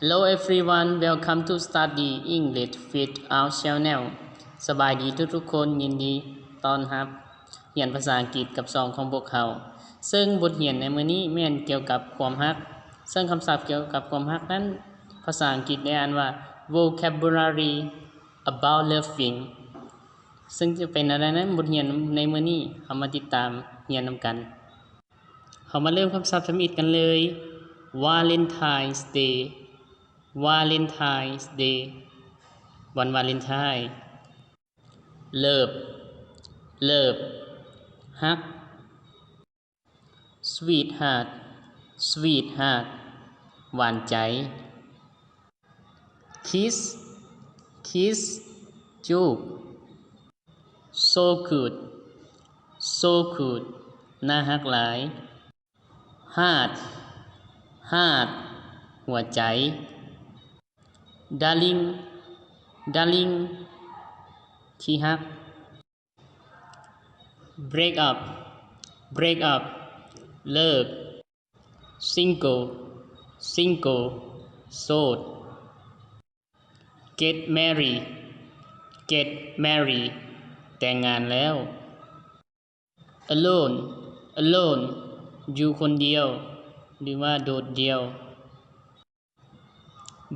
Hello everyone, welcome to Study English with our channel. ສະບາຍດີທຸກໆຄົນ, ຍິນດີຕ້ອນຮັບຮຽນພາສາອັງກິດກັບຊ່ອງຂອງພວກເຮົາ. ເຊິ່ງບົດຮຽນໃນມື້ນີ້ແມ່ນກ່ຽວກັບຄວາມຮັກ. ເຊິ່ງຄຳສັບກ່ຽວກັບຄວາມຮັກນັ້ນ, ພາສາອັງກິດໄດ້ອ່ານວ່າ vocabulary about loving. ເຊິ່ງຈະເປັນແນວໃດນັ້ນ, ບົດຮຽນໃນມື້ນີ້ ເຮົາມາຕິດຕາມຮຽນນຳກັນ. ເຮົາມາເລີ່ມຄຳສັບທຳອິດກັນເລີຍ. Valentine's Day, Valentine's Day, ວັນວາເລັນທາຍ. Love, Love, ຮັກ. Sweetheart, Sweetheart, ຫວານໃຈ. Kiss, Kiss, ຈູບ. So cute, So cute, ໜ້າຮັກຫຼາຍ. Heart, Heart, ຫົວໃຈ. Darling, Darling, ທີ່ຮັກ. Break up, Break up, ເລີກ. Single, Single, ໂສດ. Get married, Get married, ແຕ່ງງານແລ້ວ. Alone, Alone, ຢູ່ຄົນດຽວ ຫຼືວ່າໂດດດ່ຽວ.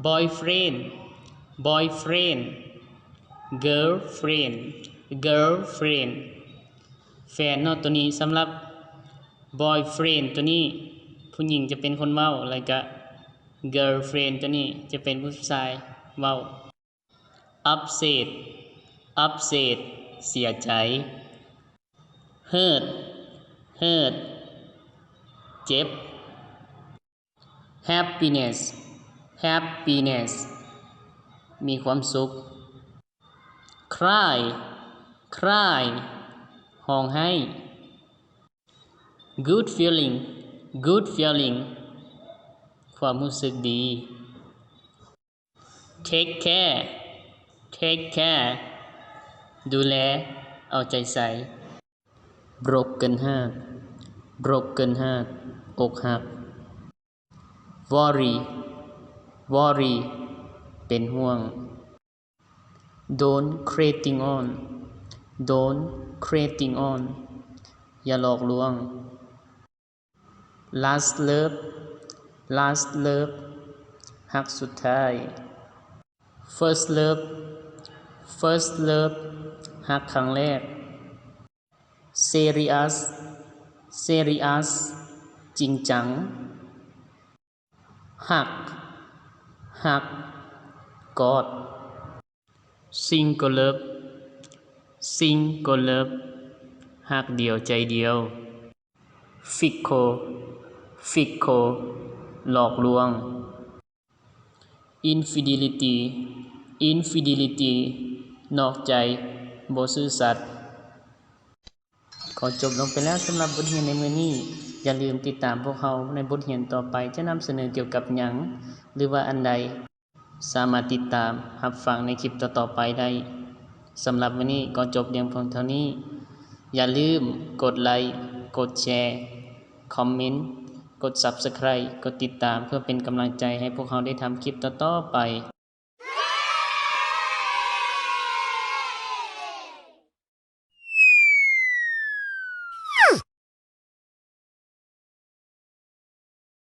Boyfriend, Boyfriend, Girlfriend, Girlfriend, ແຟນເນາະ. ໂຕນີ້ສຳລັບ boyfriend ໂຕນີ້ ຜູ້ຍິງຈະເປັນຄົນເວົ້າ, ແລ້ວກະ girlfriend ໂຕນີ້ຈະເປັນຜູ້ຊາຍເວົ້າ. Upset, Upset, ເສຍໃຈ. Hurt, Hurt, ເຈັບ. Happiness, Happiness, ມີຄວາມສຸກ. Cry, Cry, ຮ້ອງໄຫ້. Good feeling, Good feeling, ຄວາມຮູ້ສຶກດີ. Take care, Take care, ດູແລ ເອົາໃຈໃສ່. Broken heart, Broken heart, ອົກຫັກ. Worry, Worry, ເປັນຫ່ວງ. Don't crating on, Don't crating on, ຢ່າຫຼອກລວງ. Last love, Last love, ຮັກສຸດທ້າຍ. First love, First love, ຮັກຄັ້ງແລກ. Serious, Serious, ຈິງຈັງ. Hug, Hug, ກອດ. Single love, Single love, ຮັກດຽວໃຈດຽວ. Fickle, Fickle, ຫຼອກລວງ. Infidelity, Infidelity, ນອກໃຈ ບໍ່ຊື່ສັດ. ກໍຈົບລົງໄປແລ້ວສຳລັບບົດຮຽນໃນມື້ນີ້. ຢ່າລືມຕິດຕາມພວກເຮົາໃນບົດຮຽນຕໍ່ໄປ ຈະນຳສະເໜີກ່ຽວກັບຫຍັງ ຫຼືວ່າອັນໃດ, ສາມາດຕິດຕາມຮັບຟັງໃນຄລິບຕໍ່ໆໄປໄດ້. ສຳລັບມື້ນີ້ກໍຈົບພຽງເທົ່ານີ້. ຢ່າລືມກົດໄລ, ກົດແຊ, ຄອມເມັນ, ກົດ Subscribe, ກົດຕິດຕາມ ເພື່ອເປັນກຳລັງໃຈໃຫ້ພວກເຮົາໄດ້ທຳຄລິບຕໍ່ໆໄປ.